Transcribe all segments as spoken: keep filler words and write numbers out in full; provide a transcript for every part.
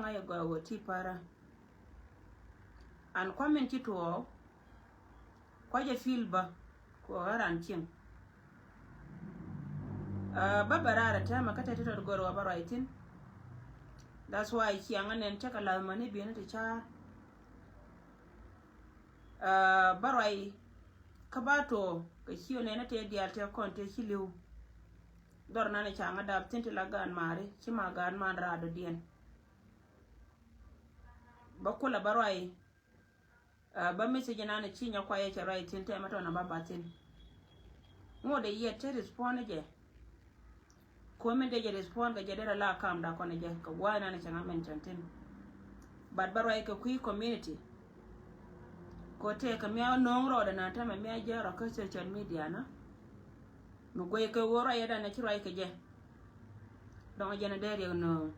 ŋa̱c ɛ gɔaa ɣöö ti para. An kua̱ min ci tuɔɔk kua̱ jɛ feel bä kɛ ɣöö ɣän ran cieŋ. Bä bɛ raar ɛ tɛmɛ kä tɛt ti tɔt gör ɣöö bä ruac thi̱n. That's why ciaŋä nɛn cä kɛ la̱th mäni bi̱i̱ni ti ca̱a̱r. Bä ruac kä ba tuɔɔk kɛ ci ɣöö nɛn ɛ tëë diaal tëë kɔn tëë ci li̱w. Dhɔr nan ɛ ca̱ŋä dap thi̱n ti la gaat maari ci ma gaat man raar dɔ̱diɛn. Bä kulɛ bä ruac. Bä message nan ci nyɛ kuayɛ cɛ ruac thi̱n tɛmɛ tɔn a bä ba thi̱n. Ŋot dee yɛ te respond jɛ. Kuɔ̱min dee jɛ respond kɛ jɛ derɛ la kam da kɔn jɛ kɛ guay nan cɛ ŋa mention thi̱n. But bä ruac kɛ kui̱ community. Ko tëë kɛ miaw no̱o̱ŋ rɔɔdɛ nan tɛmɛ miaw jɛ rɔ kä social media na. Mi guey kɛ ɣöö ruac yɛ dan ci ruac kɛ jɛ. Dɔ̱ŋ jɛn a dee riɛk nööŋ.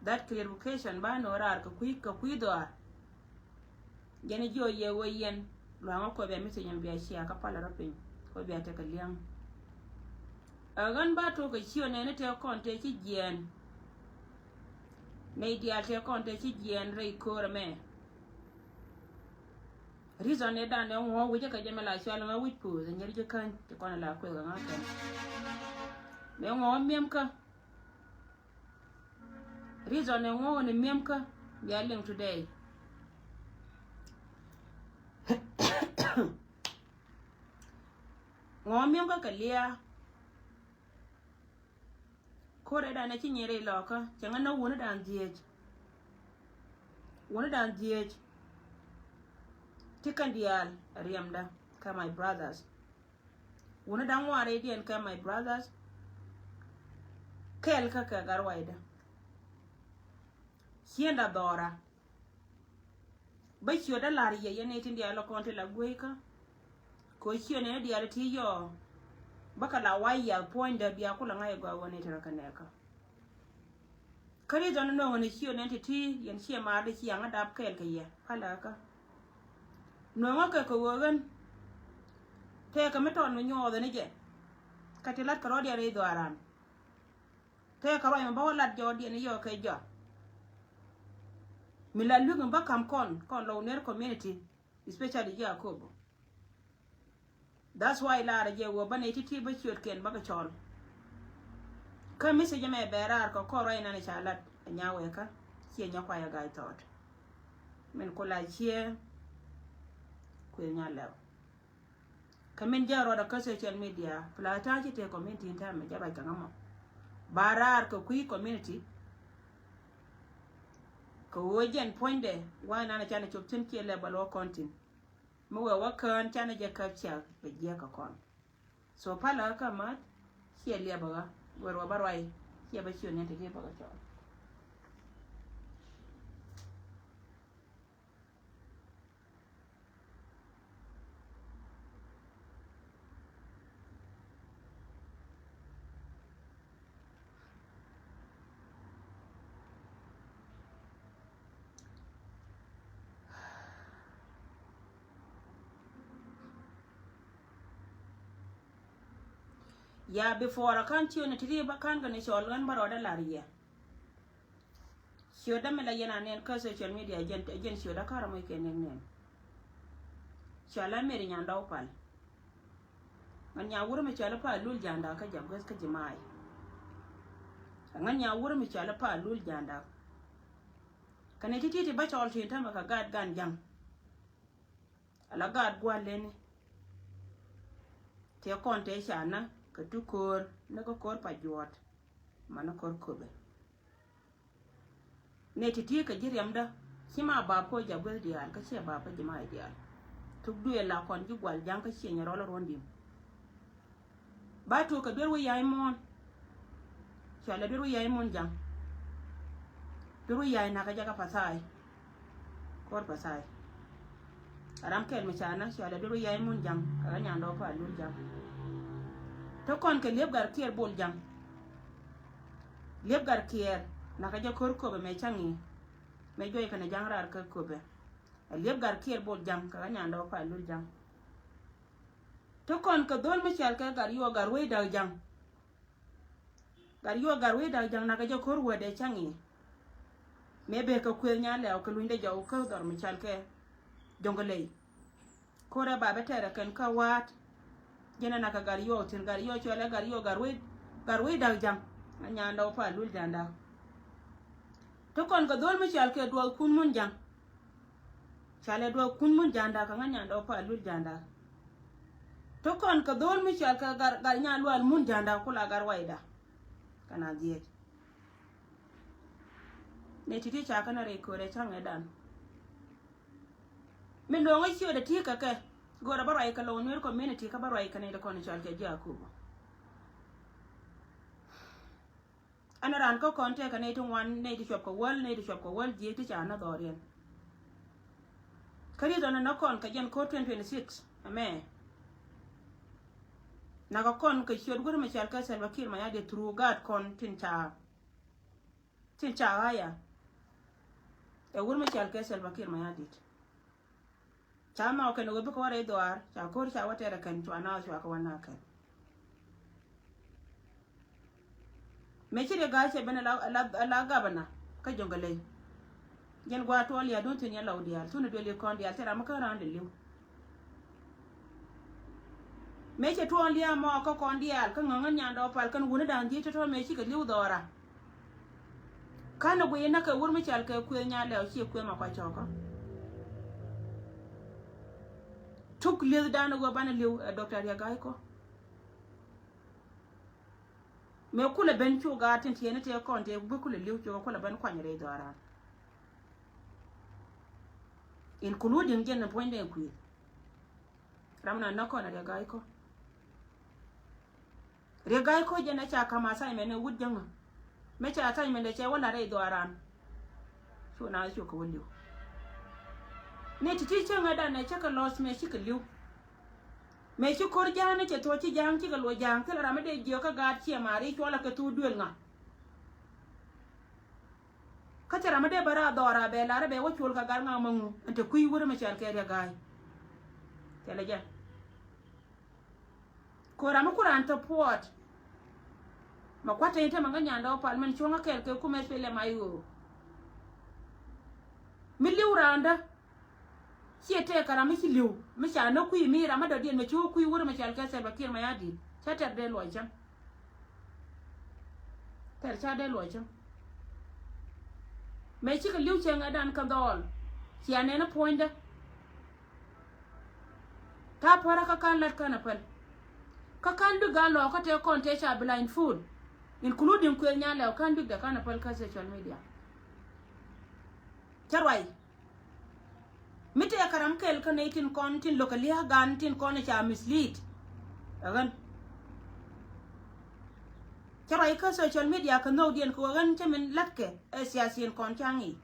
That clarification ba nööŋ raar kɛ kui̱ kɛ kui̱ dhɔaar. Jɛn a jiɔ yɛ ɣöö yɛn luaŋä kuɛ bia message in bia share kä palä rɔ piny kuɛ bia tekɛ liɛŋ. Ɛ ɣän ba tok kɛ ci ɣän nɛn tëë kɔn tëë ci jiɛɛn. Nɛy diaal tëë kɔn tëë ci jiɛɛn rɛy köör ɛmɛ. Reason ɛ dan ɛ ŋuɔ wi̱cä kɛ jɛ mɛ la cual ŋa wi̱c puuth ɛ nyɛr ji̱ käny ti kɔn ɛ la kueth kɛ ŋa kɛn. Mɛ ŋuɔ miɛm kä. Reason ɛ ŋuɔ ni miɛm kä bia liŋ today. Ŋuɔ miɛm kä kɛ liaa. Ko̱r ɛ dan ɛ ci nyin rɛy lɔkä cɛ ŋä nä wuni dan dhieec. Wuni dan dhieec. Ti kɛn diaal ɛ riɛmdä kɛ my brothers. Wuni dan ŋuan rɛydiɛn kɛ my brothers. Kɛɛl kä kɛ gat ruacdä. Ciënda dhɔra. Bä ciötdä la̱r yɛ yɛn ni tin diaal lɔ kɔn ti la gueykä. Kɛ ɣöö ciöt nɛn diaal ti yɔɔ. Bä kɛ la wa yiath puɔ̱nydä bia kulɛ ŋa̱c ɛ gɔaa ɣöö ni ti rɔ kɛ nɛɛkä. Kä ri dhɔn nöŋä ni ciöt nɛn ti ti yɛn ciɛ maar di ciaŋä dap kɛɛl kɛ yɛ palä kä. Nöŋä kɛ kɛ ɣöö ɣän. Tëëkɛ mi tɔn mi nyuɔɔth ni jɛ. Kɛ ti lat kɛ rɔɔdiɛn ri dhɔaaran. Tëëkɛ ruac mi bä wä lat jɔɔdiɛn yɔɔ kɛ jɔa. Mi la lui̱k mi bä ka̱m kɔn kɔn lɔw ner community, especially ji̱ Akobo. That's why laarä jɛ wä bä nɛy ti̱ti̱ bä ciötkiɛn bä kɛ cɔl. Kä message mɛ bɛ raar kɛ kɔr ruac nanɛ ca lat a nya wɛkä ciɛ nya kuayɛ ga̱a̱c thɔɔt. Min ku la ciɛ kuël nya lɛw. Kä min jɛ ruɔdɛ kä social media pla ta̱a̱ ci tëë community in tɛmɛ jɛ ruac kɛ ŋä mɔ. Ba raar kɛ kui̱ community. Kɛ ɣöö jɛn puɔ̱nydɛ wa̱i̱ nanɛ canɛ cop thi̱n ciɛ lɛ bä luɔ kɔn thi̱n. Mi wee wä kään canɛ jɛ käp ciak bɛ jiɛk kɛ kɔn. So palä kä ma̱th ciɛ liɛpä ɣä wee ruɔ bä ruac ciɛ bä ciö niɛn ti ji̱ bä kɛ cɔɔl. Ya before a kan ciö ni ti ri ba kan gani cɔl ɣän ba rɔɔdɛ lar yɛ. Ciötdä mi la yɛn a nɛn kä social media jɛn, jɛn ciötdä kärä mɔc kɛ nɛn nɛn. Cɔal a Mary Nyandɔw Pal. Ŋän nya wurä mi cɔal a pa lul janda kä jɛ gueth kä ji̱ ma̱a̱y. Ŋän nya wurä mi cɔal a pa lul janda. Kɛnɛ ti̱ti̱ ti bä cɔl tin tämɛ kɛ gaat gan ja̱ŋ. Ala gaat gua̱l leni. Tëë kɔn tëë ca nä kɛ ti ko̱o̱r ni kä ko̱o̱r pa juɔ̱ɔ̱t. Manä ko̱r köpɛ. Nɛ ti ti kɛ ji̱ riɛmdä ci ma bap kɔ ja̱ gueth diaal kä ciɛ bap kä ji̱ ma diaal. Tuk duëë la kɔn ji̱ gual ja̱ŋ kä ciɛ nyɛ rɔl ruɔ̱n di̱m. Ba tuɔk kɛ duer wi̱i̱ ya̱c muɔ̱ɔ̱n. Cɔalɛ duer wi̱i̱ ya̱c muɔ̱ɔ̱n ja̱ŋ. Duer wi̱i̱ ya̱c nakä jakä Pathai. Kɔr Pathai. A ram kɛl mi ca na cɔalɛ duer wi̱i̱ ya̱c muɔ̱ɔ̱n ja̱ŋ kɛ ɣä nyandɔɔ pa lul ja̱ŋ. Te kɔn kɛ liep gar kiɛɛr bol ja̱ŋ. Liep gar kiɛɛr nakä jɛ ko̱r köpɛ mɛ caŋ i̱. Mɛ juɔc kɛnɛ ja̱ŋ raar kä köpɛ. A liep gar kiɛɛr bol ja̱ŋ kɛ ɣä nyandɔɔ pa lul ja̱ŋ. Te kɔn kɛ dhol mi cɔal kɛ gar yuɔ gar wec da̱k ja̱ŋ. Gar yuɔ gar wec da̱k ja̱ŋ nakä jɛ ko̱r wädɛ caŋ i̱. Mëë bëë kɛ kuëth Nyalɛw kɛ luny dee jɔw kä dhɔr mi cal kɛ Jɔŋlei. Ko̱rɛ ba bɛ tɛrɛ kɛn kä wa̱a̱t. Jɛn ɛn akɛ gat yuɔk thi̱n, gat yuɔk cuɛlɛ gat yuɔk gat wec, gat wec da̱k ja̱ŋ. Ŋa nyandɛ wä pa lul ja̱nda. Ti kɔn kɛ dhol mi cal kɛ duɔth kun mun ja̱ŋ. Calɛ duɔth kun mun ja̱nda kɛ ŋa nyandɛ wä pa lul ja̱nda. Ti kɔn kɛ dhol mi cal kɛ gat, gat nyalual mun ja̱nda kula gat wayda. Kɛn a dhiec. Nɛ ti̱ti̱ ca kɛn a rɛy köödɛ ca̱ŋɛ dan. Min luɔ̱ŋä ciötdɛ ti kɛ kɛ. Go̱rɛ bä ruac kɛ Lou Nuer community kä bä ruac kɛ nɛy ti kɔn i̱ cɔal kɛ ji̱ Akobo. Ɛn raan kä kɔn tëëkɛ nɛy ti ŋuan, nɛy ti cuɔp kɛ wäl, nɛy ti cuɔp kɛ wäl jiëc ti ca nä dhɔriɛn. Kä riet ɔnɛ nä kɔn kɛ jɛn ko̱r twenty twenty-six ɛmɛ. Nakɛ kɔn kɛ ciöt wur mi cɔal kɛ Salva Kiir Mayardit through gaat kɔn tin ca, tin ca ɣa̱ya. Ɛ wur mi cɔal kɛ Salva Kiir Mayardit. Ca nhɔk kɛn ɣöö bikɛ wä rɛy dhɔaar, ca ko̱r ca wä tɛrɛ kɛn, cua naath cua kɛ wä naath kɛn. Mëë ci Riek Gai cɛ ben ala, ala, ala gabana kä Jɔŋlei. Jɛn gua̱a̱th tuɔɔl ya duun thi̱n yɛn Lou diaal, thunɛ duël i̱ kɔn diaal, thil ram mi kä raan dee li̱w. Mëë cɛ tuɔɔl ya mɔ kä kɔn diaal, kä ŋäŋä nyandɛ wä pal kɛn wuni da̱a̱n ji̱ tɔ̱tɔ̱ mëë cikɛ li̱w dhɔra. Ka̱n ɛ guiy inä kɛ wur mi cɔal kɛ kuëth Nyalɛw, ciɛ kuëth ma kua cɔkä. Tuk li̱ethdan ɛ ɣöö banɛ li̱w ɛ Doctor Riek Gai Kok. Mëë kulɛ ben cu gaat tin tiɛɛni tëë kɔn tëë bi kulɛ li̱w cukɛ kulɛ ben kuany rɛy dhɔaran. Including jɛn ni puɔ̱nydɛ kuëth. Ram na nä kɔn a Riek Gai Kok. Riek Gai Kok jɛn a ca ka̱m assignment ni wut jäŋä. Mëë ca assignment dɛ cɛ wä la̱t rɛy dhɔaran. Cu na cu kɛ wä li̱w. Ni ti̱ti̱ cäŋɛ danɛ cä kɛ lɔs mëë cikɛ li̱w. Mëë ci ko̱r ja̱a̱ŋ ni cɛ thuɔ̱c ci ja̱a̱ŋ cikɛ luɔc ja̱a̱ŋ thilɛ ram mi dee jiök kä gaat ciɛ ma̱a̱r i̱ cuɔlɛ kɛ thuk duël ŋa. Kä thil ram mi dee bä raar dhɔra bɛ lar bɛ wä cuɔl kɛ gat ŋa̱k ma ŋu ɛn te kui̱ wurɛ mi cɔal kɛ Riek Gai. Thilɛ jɛ. Ko̱ ram mi ku raan thop puɔt. Ma kua̱t te in te ma ŋä nyandɛ wä pal mɛn cuɔ̱ŋä kɛɛl kɛ kumɛ thilɛ ma i̱ ɣöö. Mi li̱w raandä. Ciɛ tëëkɛ ram mi ci li̱w mi ca näk kui̱ mi ram mi dɔ̱diɛn mɛ ci wä kui̱ wurɛ mi cɔal kɛ Salva Kiir Mayardit. Cä tɛr dee luɔc cäŋ. Tɛr ca dee luɔc cäŋ. Mëë cikɛ li̱w cäŋ ɛ dan kä dhɔɔl. Cia nɛn ɛ puɔ̱nydä. Ta̱a̱ pärä kä ka̱n la̱t ka̱n ɛ päl. Kä ka̱n bik gaa lɔɔkä tëë kɔn tëë ca blindfold. Including kuëth Nyalɛw ka̱n bik dɛ ka̱n ɛ päl kä social media. Cä ruac. Mi tëëkɛ ram kɛl kä nɛy tin kɔn tin lo̱kɛ lia̱a̱ gan tin kɔn ca mislead. Ɛ ɣän. Cä ruac kä social media kɛ nhökdiɛn kɛ ɣöö ɣän cä min la̱tkɛ ɛ siasiɛn kɔn ca ŋi̱i̱c.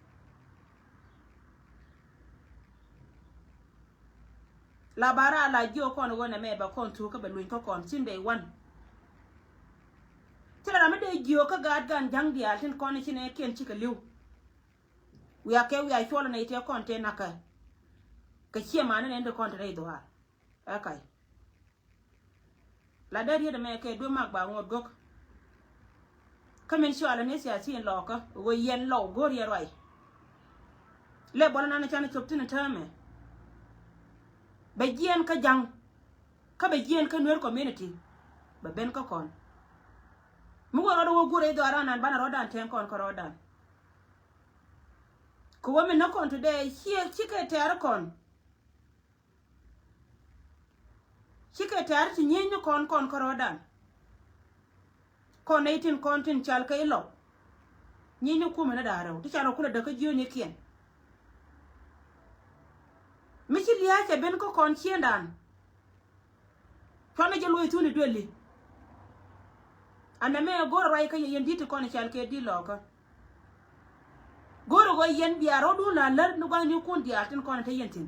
La ba raar la jiök kɔn ɣöö nɛmɛ ba kɔn thuuk kä bɛ luny kä kɔn since day one. Thilɛ ram mi dee jiök kä gaat gan ja̱ŋ diaal tin kɔn i̱ ci nɛɛkiɛn cikɛ li̱w. Wiakɛ wiak cuɔl nɛy tëë kɔn tëë na̱kɛ. Kɛ ciɛ man ni nɛn ti kɔn te rɛy dhuaar. Ɛ kac. La dee riet ɛmɛ kɛ duëë mak ba ŋot gök. Kä min cualɛ ni siasiin lɔɔkä ɣöö yɛn Lou go̱o̱r yɛ ruac. Lɛ buɔlä nan canɛ cop thi̱n täämɛ. Bɛ jiɛɛn kä ja̱ŋ. Kä bɛ jiɛɛn kä Nuer community. Bɛ ben kä kɔn. Mi wä rɔɔdɛ wä go̱o̱r rɛy dhɔaaran nan banɛ rɔɔdan tɛn kɔn kä rɔɔdan. Kɛ wä mi näk kɔn today ciɛ cikɛ tɛɛr kɔn. Cikɛ tɛ̈r ti nyieny ni kɔn kɔn kärɔɔdan. Kɔn nɛy tin kɔn tin cal kɛ i̱ Lou. Nyieny ni kumɛ ni da̱a̱ rɛw ti cal kɛ kulɛ däk kä jiöönykiɛn. Mi ci lia̱a̱ cɛ ben kä kɔn ciëndan. Cuanɛ jɛ luɔ̱c thuni duëli. Anɛ mɛ go̱rɛ ruac kä yɛ yɛn di̱t ti kɔn cal kɛ di̱t lɔɔkä. Go̱o̱rɛ ɣöö yɛn bia rɔ̱dun la lär ni gua̱thnikun diaal tin kɔn te yɛn thi̱n.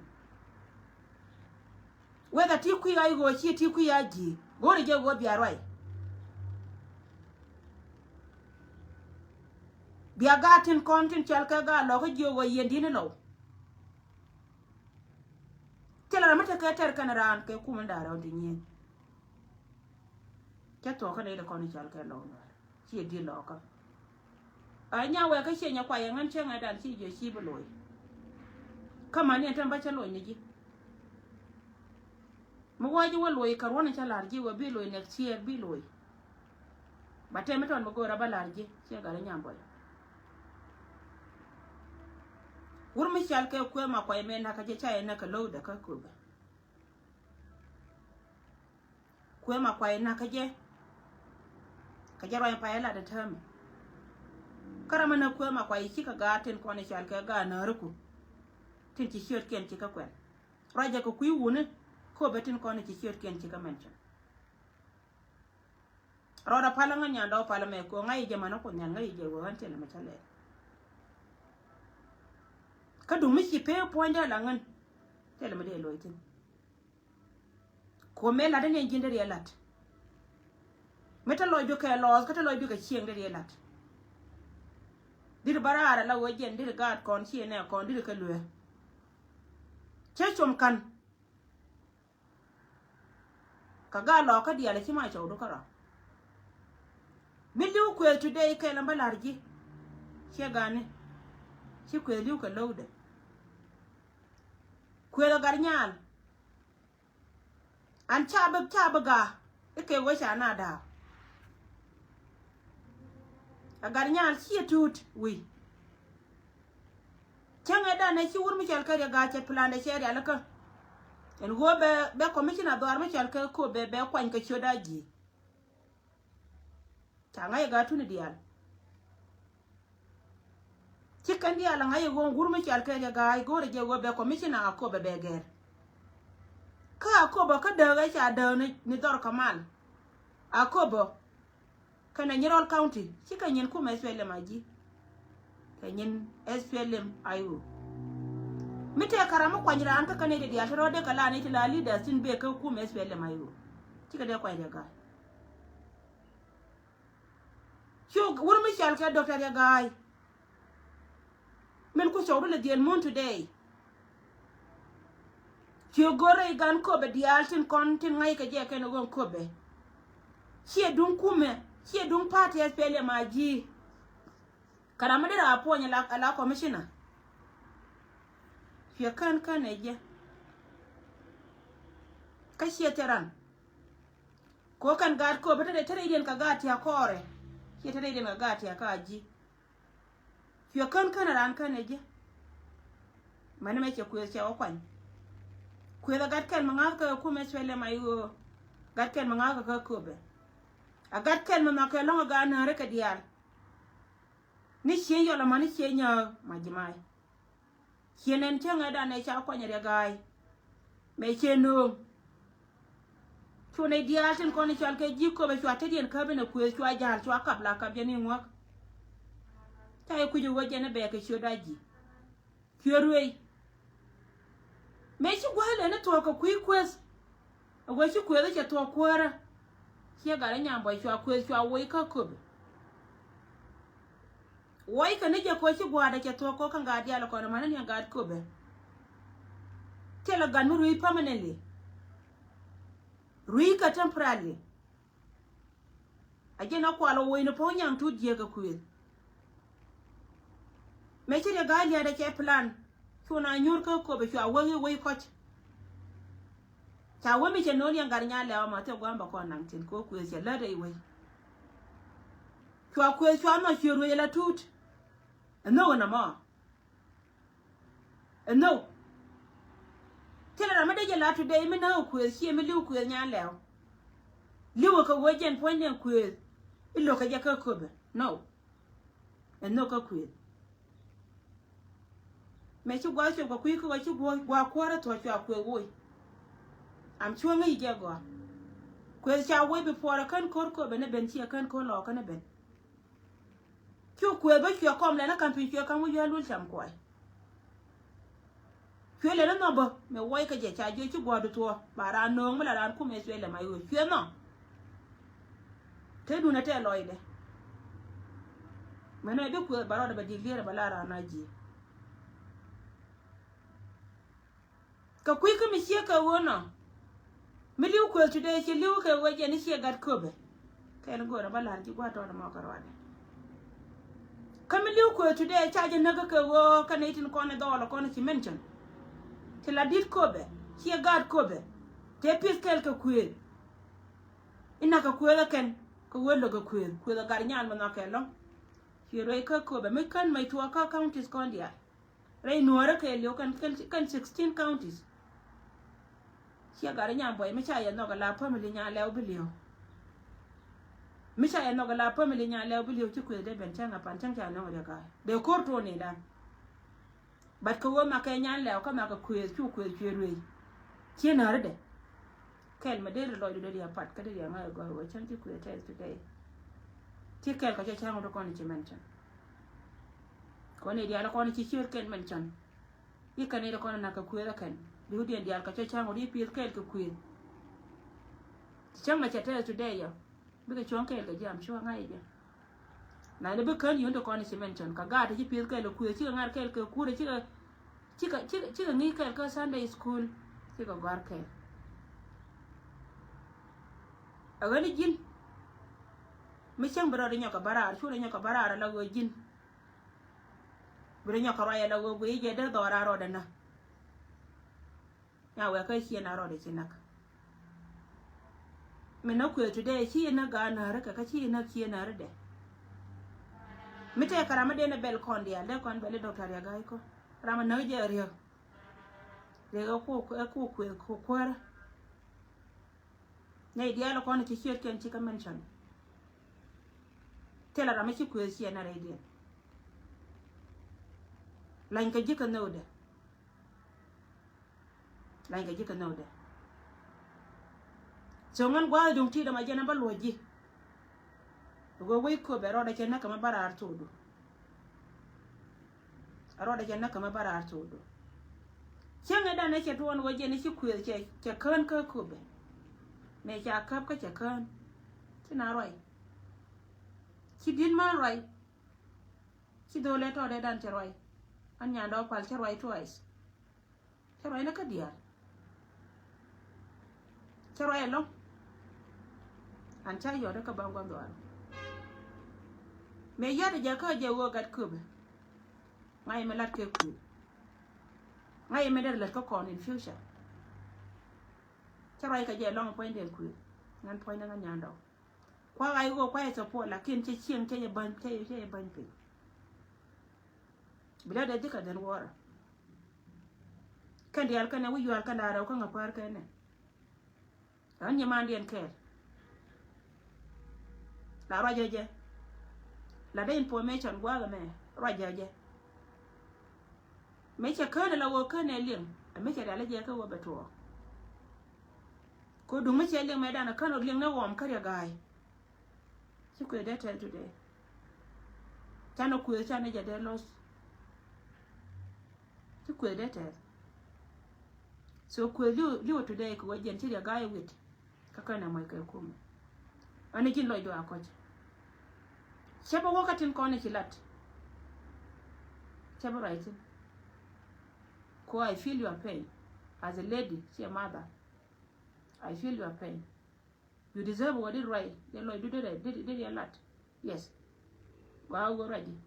Whether ti kui̱ a i̱ ɣöö ci ti kui̱ a ji̱ go̱o̱rɛ jɛ ɣöö bia ruac. Bia gaat tin kɔn tin cɔal kɛ gaat lɔ̱kä jiök ɣöö yɛn di̱t ni Lou. Thilɛ ram mi tekɛ tɛr kɛn raan kɛ kum in da̱a̱ rɛw ti nyieen. Cä thuɔ̱k kä nɛy ti kɔn i̱ cɔal kɛ Lou Nuɛɛr. Ciɛ di̱t lɔɔkä. A nya wɛ kä ciɛ nyɛ kuay ɛŋän cäŋɛ dan ci jiɛ ci bi looi. Kä man ni ɛn tɛm ba cä loc ni ji̱. Mi wä ji̱ wä loc kɛ ruɔ̱n in cä la̱r ji̱ wä bi loc next year bi loc. Ba tɛm mi tɔn mi go̱o̱r a ba la̱r ji̱ ciɛ gat inyam bɔy. Wur mi cal kɛ kuɛ ma kuay mɛ nakä jɛ ca yɛ nakä lo̱wdɛ kä köpɛ. Kuëë ma kuay nakä jɛ. Kä jɛ ruany pay lat ɛ täämɛ. Kä ram mi näk kuëë ma kuay cikɛ gaat tin kɔn i̱ cal kɛ gaat nääriku. Tin ci ciötkiɛn cikɛ kuɛn. Ruacɛ kɛ kui̱ wuni. Köpɛ tin kɔn i̱ ci ciötkiɛn cikɛ mention. Rɔɔdɛ palä ŋän nyandɔ palä mɛ kɛ ŋa̱c i̱ jɛ mani Kuoth Nhial ŋa̱c i̱ jɛ wee ɣän thilɛ mi cä lɛɛl. Kä duŋ mi ci pee puɔ̱nydɛ la ŋän. Thilɛ mi dee loc thi̱n. Kuɔmɛ lat ni ji̱n dee riɛ lat. Mi te lɔc bikɛ lɔɔth kä te lɔc bikɛ cieŋ dee riɛ lat. Dit bä raar ala wee jiɛn dit gaat kɔn ciɛ nɛ kɔn dit kɛ luee. Cä com kan. Kä gaat lɔɔk kä diaal ci ma cɔwdu kärɔa. Mi li̱w kuëëth today kɛl ɛn bä la̱r ji̱. Ciɛ gani. Ci kuëëth li̱w kɛ lo̱wdɛ. Kuëëth ɛ gat nyaal. An ca bi ca bi gaa. Ikɛ wec ca na da̱a̱. Ɛ gat nyaal ciɛ tuut wi̱i̱. Cäŋɛ danɛ ci wur mi cɔal kɛ Riɛk Gai cɛ plan dɛ cɛ rialikä. Ɛn ɣöö bɛ, bɛ commissioner dhɔaar mi cɔal kɛ Köpɛ bɛ kuany kɛ ciöt a ji̱. Ca ŋa̱c ɛ gaa tuni diaal. Ci kɛn diaal ɛ ŋa̱c ɛ ɣöö wur mi cɔal kɛ Riɛk Gai go̱o̱rɛ jɛ ɣöö bɛ commissioner a Köpɛ bɛ gɛr. Kä a Köpɛ kä dääk ɛ ca dääk ni, ni dhɔr kɛ mal. A Köpɛ. Kɛnɛ Nyirol County, cikɛ nyin kumɛ S P L M I G. Kɛ nyin S P L M I O. Mi tëë kɛ ram mi kuany raan kä kɛnɛ ti diaal ti rɔɔdɛ kɛ la ni ti la leaders tin bee kä kumɛ S P L M I O. Cikɛ dee kuany Riɛk Gai. Cu wur mi cɔal kɛ Doctor Riɛk Gai. Min ku cɔwdu lɛ dhiel mun today. Ciö go̱rɛ i̱ gan Köpɛ diaal tin kɔn tin ŋa̱c kɛ jɛ kɛn i̱ ɣöö Köpɛ. Ciɛ duŋ kumɛ, ciɛ duŋ party S P L M I G. Kɛ ram mi dee raa puɔ̱ny ala, ala commissioner. Ciɛ kän kän ɛ jɛ. Kä ciɛ thil ran. Kɛ ɣöö kɛn gaat Köpɛ te rɛy, te rɛydiɛn kɛ gaat tia̱a̱ kɔɔrɛ. Ciɛ te rɛydiɛn kɛ gaat tia̱a̱ kä a ji̱. Cuɛ kän kän raan kän ɛ ji̱. Mäni mɛ cɛ kuëëth cɛ wä kuany. Kuëëth ɛ gat kɛl mi ŋa̱th kä ɛ kumɛ cuɛ lɛ ma i̱ ɣöö. Gat kɛl mi ŋa̱th kä kä Köpɛ. A gat kɛl mi nhɔk kɛ lɔ̱ŋ ɛ gaat nääri kɛ diaal. Ni cië yɔl ɛmɔ ni cië nyääk ma ji̱ ma̱a̱c. Ciɛ nɛn cäŋɛ danɛ ca kuany Riɛk Gai. Mɛ ciɛ nööŋ. Cu nɛy diaal tin kɔn i̱ cɔal kɛ ji̱ Köpɛ cua tetdiɛn käp inɛ kuëëth cua ja̱l cua kap la kap jɛ ni ŋuäk. Ca yɛ kui̱c i̱ ɣöö jɛn i̱ bɛɛkɛ ciöt a ji̱. Ciöt ruëëc. Mëë ci gua̱a̱th lëni thuɔ̱k kɛ kui̱ kuëëth. Ɛ wee ci kuëëth cɛ thuɔ̱k kuäärä. Ciɛ gat inyam bɔy cua kuëëth cua woc kä Köpɛ. Woc kɛ ni jɛ kɛ wee ci gua̱a̱dɛ cɛ thuɔ̱k kɛ kä gat diaal kɔn ɛmani ni gat Köpɛ. Thilɛ gat mi rui̱c permanently. Rui̱c kɛ temporarily. A jɛn a kual a woc ni puɔ̱k nyaŋ tut jiäk kɛ kuëëth. Mëë ci Riɛk Gai lia̱a̱dɛ cɛ plan. Cu na nyuur kä Köpɛ cua wek i̱ wec kɔc. Ca wee mi cɛ no̱o̱n yɛn gat nyaal lɛw ama thiɛ gua̱a̱m bɛ kɔn naŋ tin kɛ wee kuëëth cɛ lät i̱ wec. Cua kuëëth cua nhɔk ciöt ruëëc ala tuut. Ɛ nhök ɛn ɛmɔ. Ɛ nhök. Thilɛ ram mi dee jɛ la today mi näk kuëëth ciɛ mi li̱w kuëëth nyaal lɛw. Li̱w kɛ wee jɛn puɔ̱nydɛ kuëëth. I̱ lo̱kɛ jɛ kä Köpɛ. No. Ɛ nhök kä kuëëth. Mëë ci gua̱a̱th cop kɛ kui̱ kä ɣöö ci gua̱a̱th, gua̱a̱th kuäärä thuɔ̱k cua kuëëth woc. Am cuäŋä i̱ jɛ gɔaa. Kuëëth ca woc bi puɔrɛ kän ko̱r Köpɛ ni ben ciɛ kän ko̱r lɔɔkä ni ben. Cu kuëëth bä cuɛ kɔm lɛn ɛ ka̱m piny cuɛ ka̱m wä yɔ̱a̱l wul cam kuay. Cuɛ lɛn ɛ nhɔk bä mɛ wuɔc kä jɛ ca jiök ci gua̱a̱du thuɔ̱k ba raan nööŋ mi la raan kum ɛ cuɛ lɛ ma i̱ ɣöö cuɛ nhɔk. Te duundɛ tɛɛ lɔcdɛ. Mɛnɛ bi kuëëth ba rɔɔdɛ bɛ dik liɛɛrɛ bɛ la raan a ji̱. Kɛ kui̱ kä mi ciek kɛ ɣöö nɔ. Mi li̱w kuëëth today ci li̱w kɛ ɣöö jɛn i̱ ciɛ gat Köpɛ. Kɛn go̱o̱rɛ bä la̱r ji̱ gua̱a̱r tɔɔt ɛmɔ kɛ ruaadɛ. Kä mi li̱w kuëë today ca jɛ näk kä kɛ ɣöö kä nɛy tin kɔn ɛ dhɔɔl ɛ kɔn ɛ ci mention. Ti la di̱t köpɛ, ciɛ gaat köpɛ. Tëë pi̱th kɛl kɛ kuëë. Inɛ kɛ kuëë ɛ kɛn kɛ wee lo̱k ɛ kuëë. Kuëë ɛ gat nyal mi nhɔakɛ lɔ̱ŋ. Ci ruëy kä köpɛ mi kän mec tuɔɔk kä counties kɔn diaal. Rɛy nuɔɔrä kɛɛliw kɛn, kɛn, kɛn sixteen counties. Ciɛ gat ɛ nyan buɔy mi ca yɛ nhɔk ɛ la family nyan lɛw bi li̱w. Mi ca yɛ nhɔk ɛ la family nyan lɛw bi li̱w ci kuëth dee ben cäŋ ɛ pan cäŋ ca nɔŋ riɛk ɛ. Dee ko̱r tuɔɔk ni dan. But kɛ wee makɛ nyan lɛw kä makɛ kuëth cu kuëth cuɛ ruëy. Ciɛ nääri dɛ. Kɛl mɛ dee ri lɔcdu dee riɛ pat kä dee riɛ ŋa̱c ɛ gɔ̱r wee cäŋ ci kuëth tɛth today. Ci kɛl kɛ cɛ cäŋ wut kɔn ci mention. Kɔn i̱ diaal kɔn ci ciöt kɛn mention. I̱ kɛn i̱ kɔn nak kɛ kuëth ɛ kɛn. Bi wut diɛn diaal kɛ cɛ cäŋ wut i̱ pi̱th kɛl kɛ kuëth. Ci cäŋ mɛ cɛ tɛth today yɔ. Bikɛ cuɔ̱ŋ kɛɛl kɛ jam cuɔ̱ŋ ŋa̱c jɛ. Na ni bi kän yun ti kɔn ci mention kɛ gaat ti ci pi̱th kɛɛl kɛ kuëth cikɛ ŋa̱r kɛɛl kɛ kuurɛ cikɛ cikɛ cikɛ ŋi̱i̱c kɛɛl kä Sunday school. Cikɛ gɔ̱a̱r kɛɛl. Ɛ ɣän i̱ ji̱n mi cäŋ bi rɔɔdɛ nyɔk kɛ bä raar cuurɛ nyɔk kɛ bä raar ala ɣöö ji̱n. Bi rɔ nyɔk kɛ ruac ala ɣöö guiy jɛ dee dhɔɔr a rɔɔdɛ nä. Nya wɛɛkä ciɛ na rɔɔdɛ ci näk. Mi näk kuëë today ci näk gaa nääri kɛ kä ci näk ciɛ nääri dɛ. Mi tɛɛkɛ ram mi dee ni bɛl kɔn diaal dee kɔn bɛl i̱ doctor Riɛk Gai kɔ. Ram mi näk jɛ riäk. Riɛk ɛ ku ɛ ku kuëë ku kuäärä. Nɛy diaal kɔn ci ciötkiɛn ci kä mention. Thilɛ ram mi ci kuëë ciɛ na rɛydiɛn. Lany kɛ ji̱ kɛ nhökdɛ. Lany kɛ ji̱ kɛ nhökdɛ. So ŋän gua̱a̱th duŋ ti̱i̱t ɛmɔ jɛn ɛ bä luɔ̱c ji̱. Ɛ ɣöö wec köpɛ rɔɔdɛ cɛ näk kɛ mɛ bä raar thokdu. Rɔɔdɛ cɛ näk kɛ mɛ bä raar thokdu. Cäŋɛ dan ɛ cɛ tuɔɔn ɣöö jɛn ɛ ci kuëth cɛ cɛ kään kä köpɛ. Mëë ca käp kä cɛ kään. Ci na ruac. Ci di̱t män ruac. Ci dho̱o̱l ɛ tɔɔdɛ dan cɛ ruac. An nyandɛ ɔ pal cɛ ruac twice. Cä ruacnä kä diaal. Cä ruac ɛlɔ̱ŋ. An ca yɔt kä baŋ gua̱n dhuaar. Mëë yɔt jɛ kä jɛ ɣöö gat köpɛ. Ŋa̱c mɛ lat kɛ kuëë. Ŋa̱c mɛ der lät kä kɔn in future. Cä ruac kɛ jɛ ɛlɔ̱ŋ puɔ̱nydɛ kuëë. Ŋän puɔ̱nydɛ ŋän nyandɛ ɔ. Kuak a i̱ ɣöö kuac ɛ support lakin cɛ cieŋ cɛ jɛ bäny cɛ jɛ bäny piny. Bi lɛ dee ji̱ kɛ dhen wuɔrä. Kɛn diaal kɛn ɛ wi̱c yual kɛn da̱a̱ rɛw kä ŋä päär kɛn ɛ. Ɣän nyimandiɛn kɛɛl. La ruacä jɛ. La dee information gua̱a̱k ɛmɛ ruacä jɛ. Mëë cɛ kään ɛ la ɣöö kään ɛ liŋ ɛ mëë cɛ rial ɛ jɛ kä ɣöö bɛ tuɔɔk. Ko duŋ mi cɛ liŋ mɛ danɛ kän ɔ liŋ ni ɣɔm kä Riɛk Ga̱a̱y. Ci kuëth dee tɛth today. Canɛ kuëth canɛ jɛ dee loss. Ci kuëth dee tɛth. So kuëth li̱w li̱w today kɛ wä jiɛn ci Riɛk Ga̱a̱y wit. Kä kän ɛ mɔc kɛ kumɛ. Ani ji̱n lɔcdu a kɔc. Cɛ bä wä kä tin kɔn ci lat. Cɛ bä ruac thi̱n. Ko I feel your pain. As a lady, ci a mother. I feel your pain. You deserve wä di ruac. Di lɔcdu di rɛ di di di lat. Yes. Gua wä ruac di.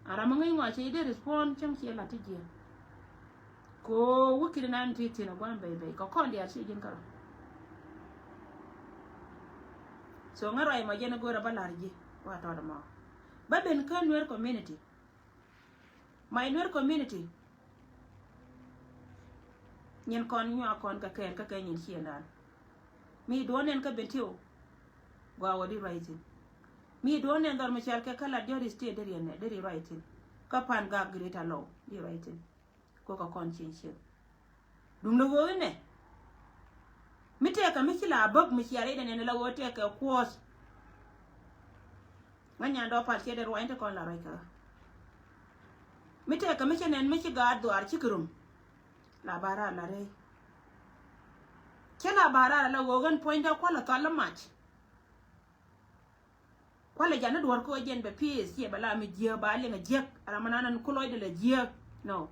A ram a ŋäc ŋɔa cɛ di respond cäŋ ciɛ lat ti jiɛ. Ko wä kiri nan ti thin a guan bɛy bɛy kɔ kɔn diaal ci ji̱n kärɔ. So ŋä ruac mɔ jɛn a go̱o̱r a bä lar ji̱. Wa tɔt mɔ bä ben kä Nuer community. My Nuer community. Nyin kɔn nyuak kɔn kɛ kɛɛl kä kɛ nyin ciëndan. Mi duɔ̱n nɛn kä Bentiu. Gua wä di ruac thi̱n. Mi duɔ̱n nɛn dhɔr mi cɔal kɛ kä la Diɔt State deri nɛ deri ruac thi̱n. Kä pan gak Greater Lou di ruac thi̱n. Ko kä kɔn cieŋ cieŋ. Duŋdɛ ɣöö inɛ mi tɛkɛ mi ci la bäk mi cia rɛydɛ nɛn la ɣöö tɛkɛ kuɔth. Ŋä nyandɛ ɔ pal ciɛ dee ruac in te kɔn la ruac kä ɣä. Mi tɛkɛ mi cɛ nɛn mi ci gaat dhuaar cikɛ rum. La ba raar la rɛy. Cɛ la ba raar la ɣöö ɣän puɔ̱nydä kualɛ thual mac. Kualɛ jɛn ni duɔ̱r kä ɣä jɛn bɛ pi̱i̱th ciɛ bɛ la mi jiääk ba liŋ a jiäk. Ram mi nan ku lɔcdɛ lɛ jiääk. No.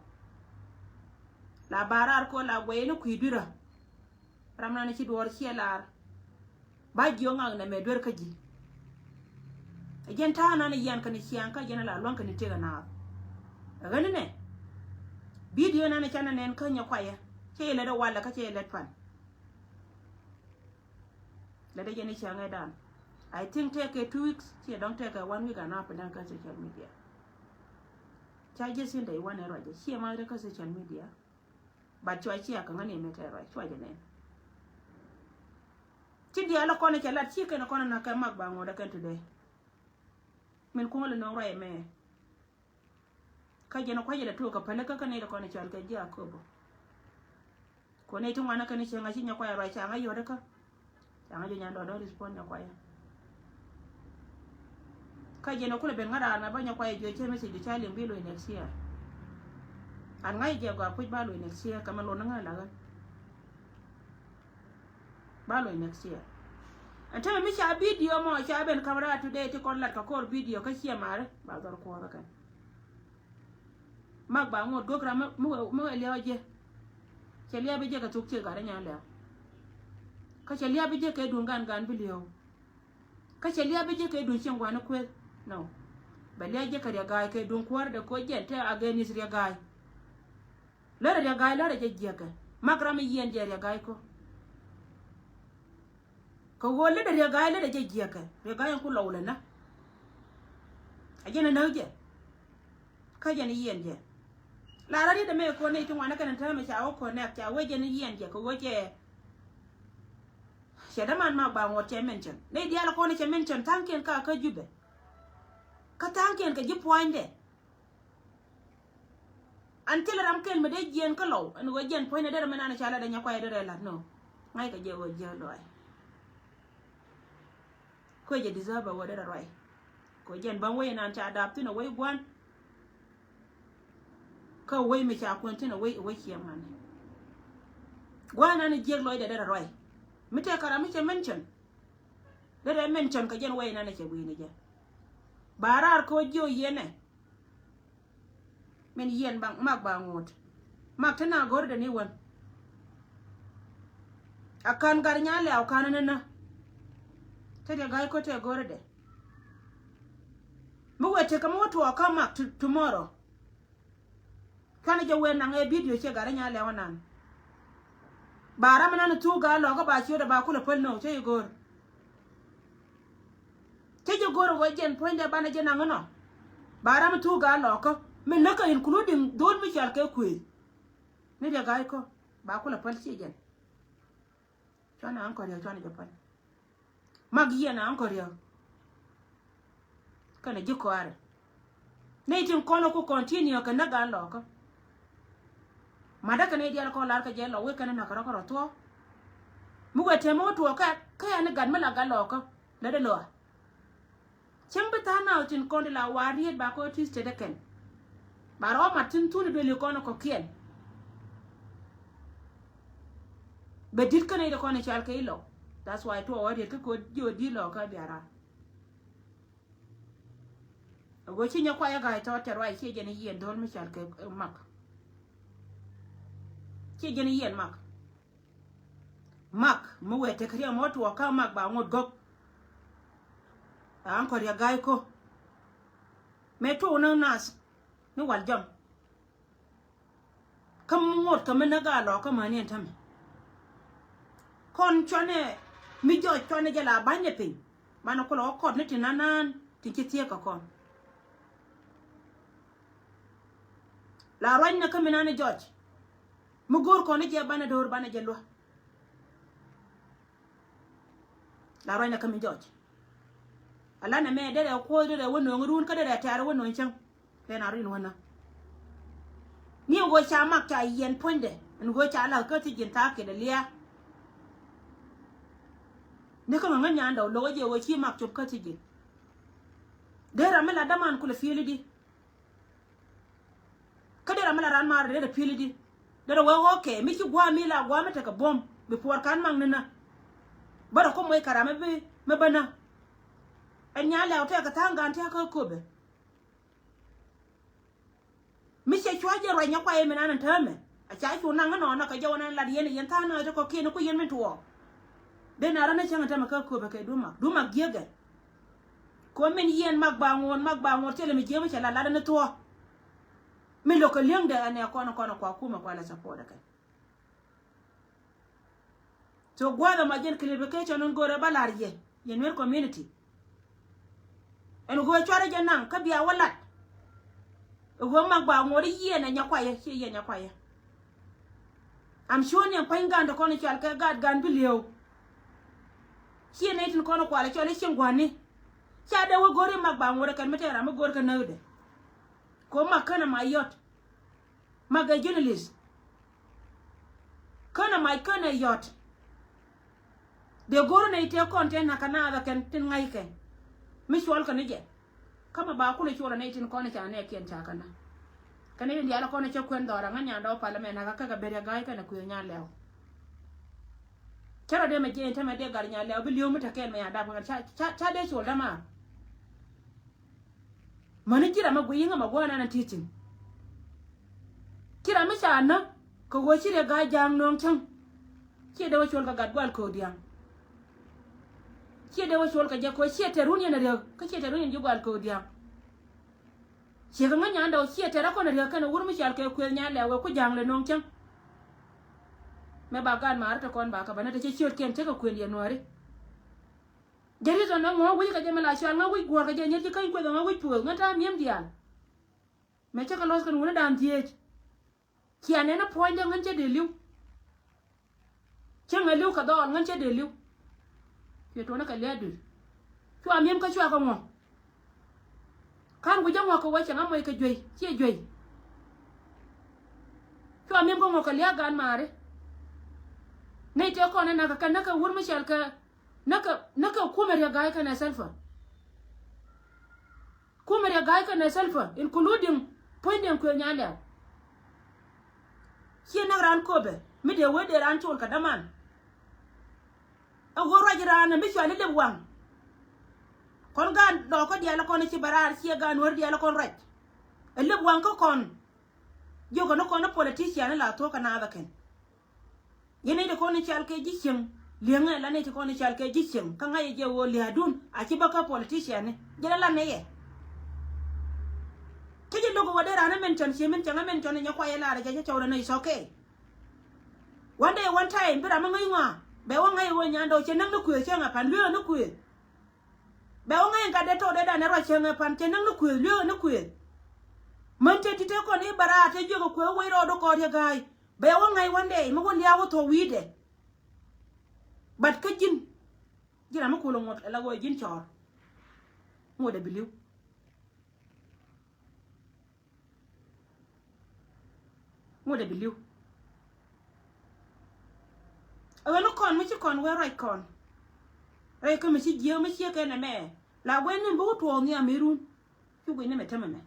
La ba raar kä ɣä la guɛy ni kui̱ dui̱rä. Ram nan ci duɔ̱ɔ̱r ciɛ lar. Ba jiök ŋak nɛ mɛ duer kä ji̱. Ɛ jɛn ta̱a̱ nan ɛ yian kɛn ɛ ciaŋ kä jɛn ɛ la luaŋ kɛn ɛ tëk ɛ naath. Ɛ ɣän inɛ. Bidio nan ɛ canɛ nɛn kä nyɛ kuayɛ. Cɛ yɛ lät ɛ walɛ kä cɛ yɛ lät pan. Lät ɛ jɛn ɛ ciaŋ ɛ dan. I think tɛkɛ two weeks, ciɛ dɔ̱ŋ tɛkɛ one week and half dan kä social media. Ca jɛ sin dɛ iwan ɛ ruacɛ ciɛ ma rɛ kä social media. But cua ciɛ kɛ ŋäni mɛ tɛ ruac cua jɛ nɛn. Ci diaal ɛ kɔn ɛ cɛ lat ci kɛn ɛ kɔn ɛ na kɛ mak ba ŋuɔt ɛ kɛn today. Min kuŋä lɛ nɔŋ ruac ɛmɛ. Kä jɛn ɛ kuac ilɛ tuɔɔk kɛ pälikä kä nɛy ti kɔn i̱ cɔal kɛ ji̱ Akobo. Kuɔn nɛy ti ŋuan ɛ kɛn i̱ cieŋ a ci nyɛ kuac ruac ca ŋa̱c yɔ̱t ikä. Ca ŋa̱c jɛ nyan dɔɔdɔɔ respond nyɛ kuac. Kä jɛn ɛ kulɛ ben ŋa̱t raan mɛ bä nyɛ kuac jiö cɛ message di ca liŋ bi luɔ̱c next year. An ŋa̱c jɛ gɔaa puc ba luɔ̱c next year kɛ mɛ luɔ̱n ni ŋa̱c lakä. Ba luɔ̱c next year. Ɛn tämɛ mi ca bidio mɔ ca ben kamera today ti kɔn lat kɛ kor bidio kä ciɛ mari ba dhɔr kuɔth kɛn. Mak ba ŋot gök ram mi wee liaw jɛ. Cɛ liaw bi jɛ kɛ thuk ciɛ gat nya liaw. Kä cɛ liaw bi jɛ kɛ duŋ gan gan bi liaw. Kä cɛ liaw bi jɛ kɛ duŋ cieŋ guani kueth. No. Bɛ liaw jɛ kɛ riɛ gaay kɛ duŋ kuɔr de ko jɛn te against riɛ gaay. Lärɛ riɛ ga̱a̱c lärɛ jɛ jiäkɛ. Mak ram mi yiɛn jɛ riɛ ga̱a̱c ko. Kɛ ɣöö lätdɛ riɛ ga̱a̱c lätdɛ jɛ jiäkɛ. Riɛ ga̱a̱c in ku lɔw lɛ nä. A jɛn in näk jɛ. Kä jɛn in yiɛn jɛ. La rɔ riet ɛmɛ ko̱n nɛy ti ŋuan ɛ kɛn in täämɛ ca wä connect ca wee jɛn in yiɛn jɛ kɛ ɣöö cɛ. Cɛ däman ma ba ŋuɔt cɛ mention. Nɛy diaal ko̱n cɛ mention tha̱a̱ŋkiɛn ka kä Jubɛ. Kä tha̱a̱ŋkiɛn kɛ ji̱ pua̱nydɛ. An thilɛ ram kel mi dee jiɛn kä lɔw ɛn ɣöö jiɛn puɔ̱ny ni derɛ mi nan ca lat ɛ nyɛ kuay derɛ lat nɔ. Ŋa̱ckɛ jɛ ɣöö jiäk lɔaac. Kuɛ jɛ deserve ɛ ɣöö derɛ ruac. Kɛ ɣöö jiɛn bäŋ wec nan ca dap thi̱n ɛ wec gua̱n. Kä wec mi ca kuɛn thi̱n ɛ wec ɛ wec ciɛ ŋuan. Gua̱n nan jiäk lɔcdɛ derɛ ruac. Mi tëë kɛ ram mi cɛ mention. Derɛ mention kɛ jiɛn wec nan ɛ cɛ gui̱ni jɛ. Ba raar kɛ ɣöö jiök yɛn ɛ. Min yiɛn baŋ mak ba ŋot. Mak te na go̱r de ni wän. A kan gar nya lɛw kan ni na. Te de ga̱y ko te go̱r de. Mi wet te kɛ mi wä tuɔɔk kä mak t-, tomorrow. Cuanɛ jɛ wee naŋ ɛ bidio ciɛ gat nya lɛw nan. Ba ram nan thuk gaa lɔkä ba ciötdɛ ba kulɛ päl nɔ cä yi go̱r. Cä jɛ go̱r ɛ ɣöö jɛn puɔ̱nydɛ banɛ jɛ naŋ inɔ. Ba ram thuk gaa lɔkä mi näkä including dhol mi cɔal kɛ kuëëth. Ni riɛ gaa ikä ba kulɛ päl ciɛ jɛn. Cuanɛ aŋ kɔn riɛk cuanɛ jɛ päl. Mak yiɛn aŋ kɔn riɛk. Kɛnɛ ji̱ kɔaarɛ. Nɛy tin kɔn ku continue kɛ näk gan lɔkä. Ma̱tdä kɛ nɛy diaal kɔn lar kɛ jɛ lɔ wek kɛnɛ näk kɛ rɔ kɛ rɔ thuɔ̱k. Mi wee tɛmɛ wä tuɔɔk kɛ kɛ ɛn gat mi la gan lɔkä. Lɛ dee lɔa. Cäŋ bi tha̱a̱ŋ nath tin kɔn ti la wa̱a̱ riet ba kɔ Tuesday dee kɛn. Ba rɔ mat tin thun duëli kɔn kɔ̱kiɛn. Bɛ di̱t kä nɛy ti kɔn i̱ cal kɛ ilɔ. That's why tuɔɔk wä riet kä kɔ jiö di̱t lɔ kä biara. Ago ci nyɛ kuay a ga̱a̱c thɔɔt tɛ ruac ciɛ jɛn i̱ yiɛn dho̱l mi cal kɛ, eh, mak. Ciɛ jɛn i̱ yiɛn mak. Mak mi wee tek riɛm wä tuɔɔk kä mak ba ŋot gök. Aŋ kɔ riɛk ga̱a̱c ko. Mëë tuɔɔk ni nath ni wal jɔm. Kä mi ŋot kä mi näk a lɔɔkä mäni ɛn tämɛ. Kɔn cuanɛ mi jɔɔc cuanɛ jɛ la ba̱ny ni piny. Banɛ kulɛ wä kɔt ni ti nanan ti ci thieek kɛ kɔn. La ruacnɛ kä mi nani jɔɔc. Mi go̱o̱r kɔn ni jɛ banɛ do̱r banɛ jɛ luä. La ruacnɛ kä mi jɔɔc. Alanɛ mɛ derɛ kuɔth derɛ wä no̱o̱ŋ run kä derɛ tɛ̈r wä no̱o̱ŋ cäŋ. Kɛn a rin wä nä. Ni ɣöö ca mak ca yiɛn puɔ̱nydɛ ɛn ɣöö ca la̱k kä thi̱ji̱n thaak kiɛt ɛ lia̱a̱. Ni kä ŋäŋä nyandɛ wä lo̱k ɛ jɛ ɣöö ci mak cop kä thi̱ji̱n. Dee ram mi la däman kulɛ pi̱i̱l i̱di. Kä dee ram mi la ran maar dee dee pi̱i̱l i̱di. Dee dee wee ɣɔ̱ɔ̱kɛ mi ci gua̱a̱ mi la gua̱a̱ mi tekɛ buɔ̱m bi puɔr ka̱n maŋ ni nä. Bä dee kum wec kɛ ram mi bi mi bä nä. Ɛn nya lɛw tɛk kɛ tha̱a̱ŋ gan tɛk kä köpɛ. Mi cɛ cua jɛ ruac nyɛ kuay mi nan ɛn täämɛ. A ca cu naŋ inɔnɔ kɛ jɛ wä nan lat yɛn yɛn tha̱a̱ŋ nä te kɔ̱kiɛn ku yɛn min tuɔɔk. Dee na rän ni cäŋ ɛn täämɛ kä köpɛ kɛ dumak dumak jiäkɛ. Kɛ ɣöö min yiɛn Mak Baŋuɔ̱t, Mak Baŋuɔ̱t thilɛ mi jiäk mi cɛ la lat ni thuɔ̱k. Mi lo̱k kɛ li̱eŋdɛ ɛn ɛ kɔn kɔn kua kumɛ kua la support ɛ kɛn. So gua̱a̱th ɛmɔ jɛn clarification in go̱o̱rɛ ba la̱r yɛ, yɛ Nuer community. Ɛn ɣöö cuarɛ jɛ naŋ kä bia wä lat. Ɛ ɣöö Mak Baŋuɔ̱t i̱ yiɛn ɛ Nyakuayɛ, ciɛ yiɛn Nyakuayɛ. I'm sure ni ɛn pa̱ny gan te kɔn i̱ cual kɛ gaat gan bi li̱ew. Ciɛ nɛy tin kɔn i̱ kual i̱ cual i̱ cieŋ gua̱ni. Ca dee wä go̱r i̱ Mak Baŋuɔ̱t ɛ kɛn mi tɛɛr ram mi go̱r kɛ näkdɛ. Kɛ ɣöö Mak känɛ ma yɔt. Mak ɛ journalist. Känɛ mac känɛ yɔt. Dee go̱r nɛy tëë kɔn tëë na̱k kɛ naath ɛ kɛn tin ŋa̱ckɛ. Mi cuɔl kɛ ni jɛ. Kä mi ba kulɛ cuɔl ɛ nɛy tin kɔn ca nɛɛkiɛn ca kɛ na̱k. Kɛ nɛy tin diaal ɛ kɔn cä kuɛn dhɔr ɛ ŋa̱n nyandɛ wä pal ɛmɛ na̱k ɛ kɛ kɛ Bɛt Riɛk Ga̱a̱c kɛnɛ kuëë Nyalɛw. Cä rɔ dee mɛ jiɛn tämɛ dee gat Nyalɛw bi li̱ew mi te kɛn mɛ ya dap ŋa̱n ca, ca, ca dee cuɔl dämaar. Mäni ci ram mi guiy yiŋ ɛmɛ gua̱a̱r ɛn ɛ ti̱ti̱n. Ci ram mi ca näk kɛ ɣöö ci Riɛk Ga̱a̱c ja̱a̱ŋ nööŋ cäŋ. Ciɛ dee wä cuɔl kɛ gat gua̱a̱l köök dia̱a̱ŋ. Ciɛ dee wä cuɔl kɛ jɛ kɛ ɣöö ciɛ tɛr wun yɛn ɛ Riɛk kä ciɛ tɛr wun yɛn ji̱ gua̱a̱l köök dia̱a̱ŋ. Ciɛ kɛ ŋäc nyandɛ ɣöö ciɛ tɛr ɛ kɔn ɛ Riɛk kɛnɛ wur mi cɔal kɛ kuëëth Nyalɛw wee ku ja̱a̱ŋ lɛ nööŋ cäŋ. Mɛ ba gaat maari te kɔn ba kɛ bä nɛ te cɛ ciötkiɛn tekɛ kuën yɛ Nuääri. Jɛ reason ni ŋuɔ wi̱c kɛ jɛ mi la cɔal ŋä wi̱c guɔ̱ɔ̱r kɛ jɛ nyɛr ci käny kueth ŋä wi̱c puɔth ŋä ta̱a̱ mi̱em diaal. Mɛ cä kɛ lɔs kɛn wuni da̱a̱n thieec. Cia nɛn a puɔ̱nydɛ ŋän cä dee li̱w. Cä ŋä li̱w kɛ dhɔɔl ŋän cä dee li̱w. Cuɛ tuɔnä kɛ lia̱a̱ dui̱r. Cua mi̱em kä cua kɛ ŋuɔ. Ka̱n wi̱c a ŋuɔ kɛ wä cɛ ŋä moc kɛ juey ciɛ juey. Cua mi̱em kä ŋuɔ kɛ lia̱a̱ gaan maari. Nɛy tëë kɔn ɛ na̱k kɛ kɛn näk kɛ wur mi cɛl kɛ Näkɛ, näkɛ kumɛ Riɛk Ga̱a̱c kɛnɛ Salva. Kumɛ Riɛk Ga̱a̱c kɛnɛ Salva, including puɔ̱nydiɛn kuëë Nyalɛw. Ciɛ näk raan köpɛ mi dee wee dee raan col kɛ däman. Ɛ ɣöö ruac raan ɛ mi cɔal i̱ lep waŋ. Kɔn gaan dɔɔkä diaal kɔn i̱ ci bɛ raar ciɛ gaan wär diaal kɔn ruac. Ɛ lep waŋ kä kɔn. Jiökɛ ni kɔn i̱ politician i̱ la thuɔ̱k kɛ naath ɛ kɛn. Yɛn nɛy ti kɔn i̱ cal kɛ ji̱ cieŋ. Li̱eŋɛ la nɛy ti kɔn i̱ cal kɛ ji̱ cieŋ kä ŋa̱c jɛ ɣöö lia̱a̱dun a ci bä kä politician ni jɛ la lat nɛy ɛ. Kä ji̱ lo̱k ɣöö dee raan ɛ mention cie mention ɛ mention ɛ nyɛ kuayɛ laarɛ jɛ cä cɔwdɛ nɛy is okay. One day one time bi ram ɛ ŋäc ŋɔaa bɛ wä ŋäc ɣöö nyandɛ ɣöö cɛ näk ni kuëë cä ŋɛ pan lueekä ni kuëë. Bɛ wä ŋäc in gat dee tɔɔt dee dan ɛ ruac cäŋ ɛ pan cɛ näk ni kuëëth lueekä ni kuëëth. Män te ti te kɔn i̱ bɛ raar te jiök ɛ kuëëth wec rɔɔdu kɔɔt yɛ ga̱a̱c. Bɛ wä ŋäc one day mi wä lia̱a̱ wä thuɔ̱k wi̱i̱dɛ. But kä ji̱n ji̱n ram mi kulɛ ŋuɔ̱t ɛ la ɣöö ji̱n cɔɔr. Ŋuɔ̱t ɛ bi li̱w. Ŋuɔ̱t ɛ bi li̱w. Ɛ ɣän ni kɔn mi ci kɔn wee ruac kɔn. Rɛy kä mi ci jiääk mi ciek kɛn ɛmɛ la guɛny ni bi wä tuɔɔk nhiam mi run. Ci guɛny ni mɛ tämɛ mɛ.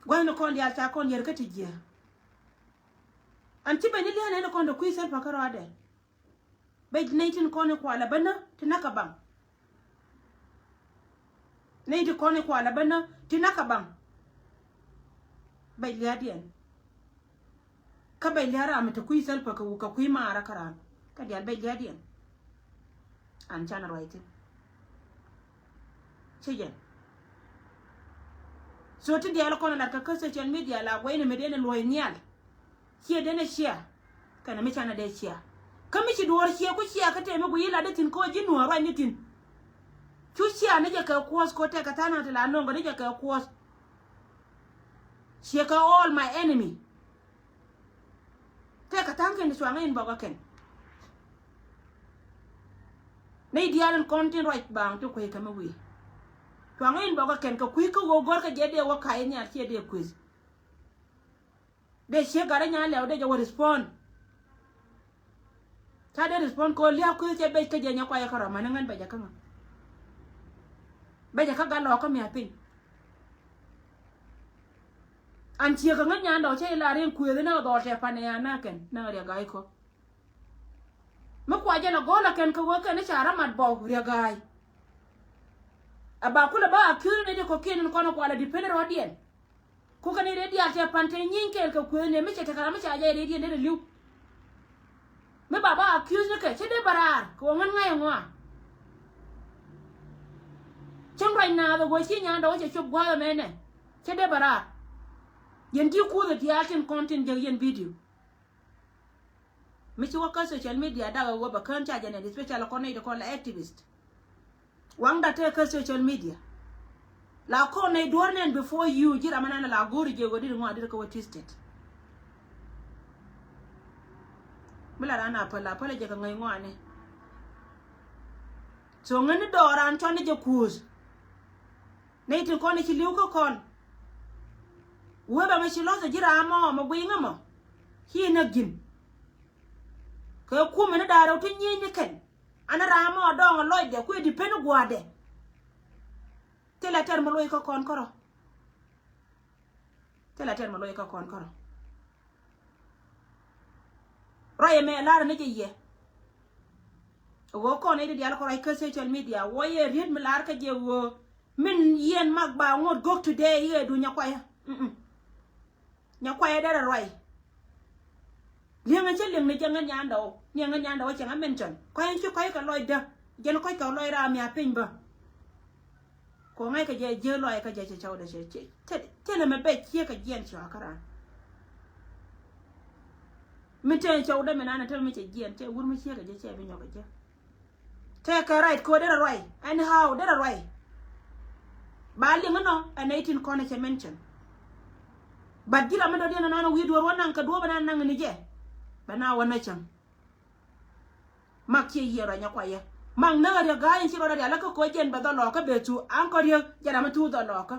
Gua̱thni kɔn diaal ca kɔn yɛr kä ti jiääk. An ci ben ni lia̱a̱n ɛn kɔn dee kui̱ Salva kärɔadɛ. Bɛc nɛy tin kɔn i̱ kualɛ bä nä ti näk kɛ baŋ. Nɛy ti kɔn i̱ kualɛ bä nä ti näk kɛ baŋ. Bɛc lia̱a̱diɛn. Kä bɛc lia̱a̱ ram mi te kui̱ Salva kɛ wuk kɛ kui̱ maarä kä ram. Kä diaal bɛc lia̱a̱diɛn. An canɛ ruac thi̱n. Ci jɛn. So ti diaal kɔn lat kɛ kä social media la guɛy ni mi dee ni luɔ̱c nhial. Ciɛ dee ni cia. Kɛnɛ mi canɛ dee cia. Kä mi ci duɔɔr cia ku cia kä tëë mi guiy i̱ lat di thi̱n kä ji̱ nuɔɔr ruac ni thi̱n. Cu cia ni jɛ kɛ kuɔth kä tɛkɛ tha̱a̱ŋ ti la no̱o̱ŋ kɛ ni jɛ kɛ kuɔth. Ciɛ kɛ all my enemy. Tëëkɛ tha̱a̱ŋ kɛn cuaŋ in bɔk ɛ kɛn. Nɛy diaal in kɔn tin ruac baaŋ ti kueec kɛ mi wi̱i̱. Cuaŋ in bɔk ɛ kɛn kɛ kui̱ kä ɣöö gɔ̱rkɛ jɛ dee wä ka̱c in nhial ciɛ dee kueth. Dee ciek gat in nyan lɛw dee jɛ wä respond. Ca dee respond kɛ ɣöö lia̱a̱ kueth cɛ bec kä jɛ nyɛ kuayɛ kärɔ̱ mani ŋän bɛ jɛ kä ŋä. Bɛ jɛ kä gat lɔɔkä mia̱th piny. An ciek kɛ ŋäc nyan dɔɔk cä i̱ la riɛŋ kuëëth inɛ dhɔɔl tɛ pan ɛ ya na kɛn na Riɛk Ga̱a̱c kɔ. Mi kua jɛ la go̱o̱l a kɛn kɛ wee kɛn i̱ ca ramat bɔw Riɛk Ga̱a̱c. A ba kulɛ ba accuse ni ti kɔ̱kiɛn in kɔn kualɛ depend rɔɔdiɛn. Ku kɛn i̱ rɛy diaal tɛ pan tɛ nyieeny kɛɛl kɛ kuëëth ni mi cɛ tekɛ ram mi ca jɛ rɛydiɛn dee rɛ li̱w. Mi ba ba accuse ni kɛ cä dee bɛ raar kɛ wä ŋän ŋa̱c ɛŋɔa. Ruac naath ɛ ɣöö ci nyan dɔ̱ŋ cɛ cop gua̱a̱th ɛmɛ nɛ. Cɛ dee bɛ raar. Yɛn ti kuuth ɛ diaal tin kɔn tin jek yɛn video. Mi ci wä kä social media dak ɛ ɣöö bɛ kään ca jɛ nɛn, especially kɔn nɛy ti kɔn la activist. Waŋda tëë kä social media. La kɔn nɛy duɔ̱ɔ̱r nɛn before you, ji̱ ram ɛnan la go̱o̱ri jɛ ɣöö dit ŋɔa dit kä wä twisted. Mi la ran a päl, a päl jɛ kɛ ŋäc ŋɔani. So ŋäni dɔɔran cuani jɛ kuuth. Nɛy tin kɔn i̱ ci li̱w kä kɔn. Wee bɛ mɛ ci lɔth ji̱ ram mɔ mɛ guiy ŋä mɔ. Ci näk ji̱n. Kɛ kumɛ ni da̱rɛ wä ti nyieny ni kɛn. An ram mɔ dɔŋ lɔcdɛ kuɛ di pen gua̱dɛ. Thilɛ tɛr mɛ loc kä kɔn kärɔ. Thilɛ tɛr mɛ loc kä kɔn kärɔ. Ruac ɛmɛ lar ni jɛ yɛ. Ɣöö kɔn i̱ di dial kɔ ruac kä social media wä yɛ riet mi lar kä jɛ ɣöö min yɛn mak ba ŋot gök today yɛ du nyakuayä. Mm-mm. Nyakuayä derɛ ruac. Liɛŋɛ cä liɛŋ ni jɛ ŋän nyandɛ wä. Ni ŋän nyandɛ wä cɛ ŋä mention. Kɔc ɛn ci kɔc kɛ lɔcdä. Jɛn kɔc kɛ lɔc ram mia piny bä. Kɔ ŋa̱c kɛ jɛ jiee lɔaac kä jɛ cɛ cɔwdɛ cɛ cɛ cɛ lɛ mɛ bɛ ciek kɛ jiɛn cua kä raan. Mi tëë cɔwdɛ mi nanɛ te mi cɛ jiɛn cɛ wur mi ciek kɛ jɛ cɛ bi nyɔk kɛ jɛ. Tëë kɛ right kɔ derɛ ruac. Anyhow derɛ ruac. Ba liŋ inɔ ɛn eighteen kɔn cɛ mention. But ji̱ ram mi dɔ̱diɛn ɛnɔnɔ wi̱i̱ duɔ̱ɔ̱r wä naŋ kɛ duɔ̱ɔ̱p ɛn naŋ ni jɛ. Bɛ na wä na cäŋ. Mak ciɛ yiëë rɔ nyakuayä. Mak näk a riäk ga̱a̱c in ci rɔ dee rial lä kä koc jɛn bɛ dhɔl lɔɔkä bɛ thu aŋ kɔ riäk jɛn ram mi thu dhɔl lɔɔkä.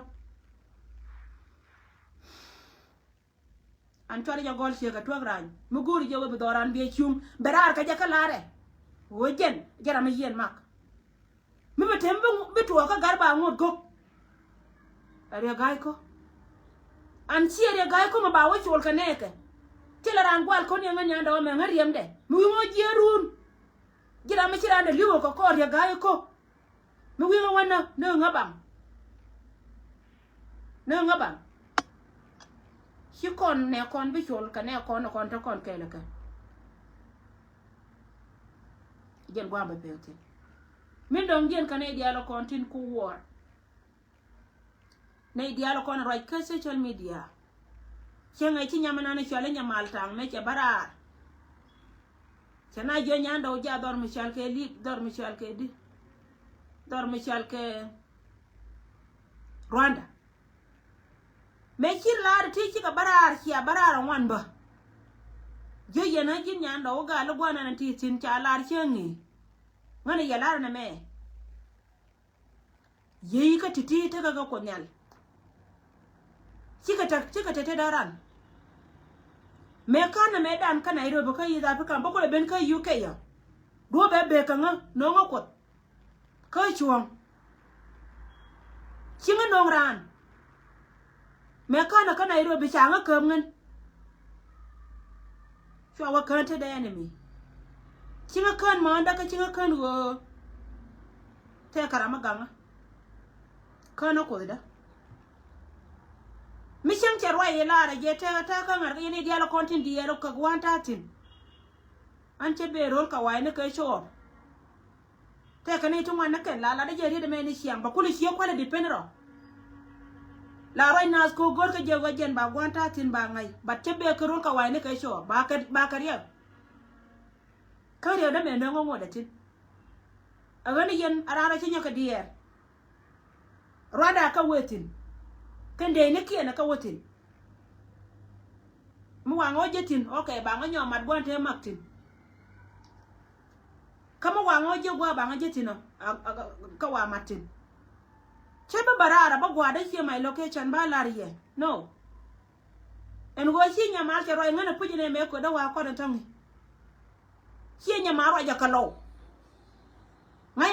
An cuari jɛ gɔl ciek kɛ tuäk rany mi go̱o̱ri jɛ wee bi dhɔran biɛ cuŋ bɛ raar kɛ jɛ kä laarɛ. Wee jɛn jɛn ram mi yieen mak. Mi bi tem bi, bi tuɔɔk kä gat ba ŋot gök. A riɛ ga̱a̱c kä. An ciɛ riɛ ga̱a̱c kä mi ba wä col kɛ nɛɛkɛ. Thilɛ raan gual kɔn yɛ ŋän nyandɛ wä mɛ ŋä riɛmdɛ mi wi̱i̱ ŋɔ jiɛ run. Ji̱ ram mi ci raan dɛ li̱w kɛ kɔɔr riɛ ga̱a̱c kä. Mi wi̱i̱ ŋä wä nä nä ŋä baŋ. Nä ŋä baŋ. Ci kɔn nɛ kɔn bi col kɛ nɛ kɔn nɛ kɔn te kɔn kɛɛl kɛ. Jɛn gua̱a̱m bɛ pek thi̱n. Min dɔ̱ŋ jiɛn kɛ nɛy diaal kɔn tin ku wuɔr. Nɛy diaal kɔn ruac kä social media. Cäŋɛ ci nyam ɛnan cɔal i̱ nyamal taŋ mɛ cɛ bä raar. Cɛ na jiɛ nyandɛ wä jaa dhɔr mi cɔal kɛ lip dhɔr mi cɔal kɛ di. Dhɔr mi cɔal kɛ Rwanda. Mëë cir laar ti cikɛ bä raar cia bä raar ŋuan bä. Jiö yɛn ɣä ji̱n nyan dɔw gal i̱ gua̱n ɛn ti thi̱n ca laar cieŋ ŋi̱i̱. Ŋän i̱ yɛ laar ɛn ɛmɛ. Yiey kä ti̱ti̱ tekɛ kɛ Kuoth Nhial. Cikɛ te, cikɛ te te da̱ran. Mëë ka̱n ɛmɛ dan kä Nairobi kä East Africa bä kulɛ ben kä U K yɔ. Duɔ̱ɔ̱p ɛ bek kɛ ŋä no̱o̱ŋä Kuoth. Kä cuɔ̱ŋ. Ci ŋä no̱o̱ŋ raan. Mëë ka̱n ɛ kä Nairobi ca ŋä käp ŋän. Cua wä kään tetdä enemy. Ci ŋä kään määndä kä ci ŋä kään ɣöö. Tëë kɛ ram mi gaŋä. Kään ɛ Kuothdä. Mi cäŋ cɛ ruac i̱ laarä jɛ tëë kä tëë kä ŋa̱r kä yɛn i̱ diaal ɛ kɔn tin diɛɛr ɛ käk wa̱a̱n ta̱a̱ thi̱n. An cä bëë ro̱l kɛ wa̱a̱ ni kɛ cuɔɔp. Tëëkɛ ni ti ŋuan ni kɛn la latdä jɛ riet ɛmɛ ni ciaŋ ba kulɛ cie kualɛ di pen rɔ. La ruac naath ko̱o̱k go̱rkɛ jɛ wä jɛn ba gua̱n ta̱a̱ thi̱n ba ŋa̱c. But cä bëë kɛ ro̱l kɛ wa̱a̱ ni kɛ cuɔɔp ba kɛ, ba kɛ riɛk. Kä riɛk dämɛ nöŋ ŋuɔ̱t ɛ thi̱n. Ɛ ɣän ni yɛn a raan rɔ ci nyɔk kɛ diɛɛr. Ruanda kä wee thi̱n. Kɛn dee ni kiɛn kä wee thi̱n. Mi waŋ ɣä jɛ thi̱n, okay, ba ŋä nyɔk mat gua̱n te mak thi̱n. Kä mi waŋ ɣä jɛ gua̱ ba ŋä jɛ thi̱n ɔ, a, a, a, kä wa mat thi̱n. Cä bi bä raar a bä gua̱a̱r dee cie my location ba lar yɛ. No. Ɛn ɣöö ci nyamal cɛ ruac ŋän a puc in ɛ mɛ kuɛ dee wa kɔn in täŋi. Ciɛ nyɛ ma ruacä kɛ lɔw.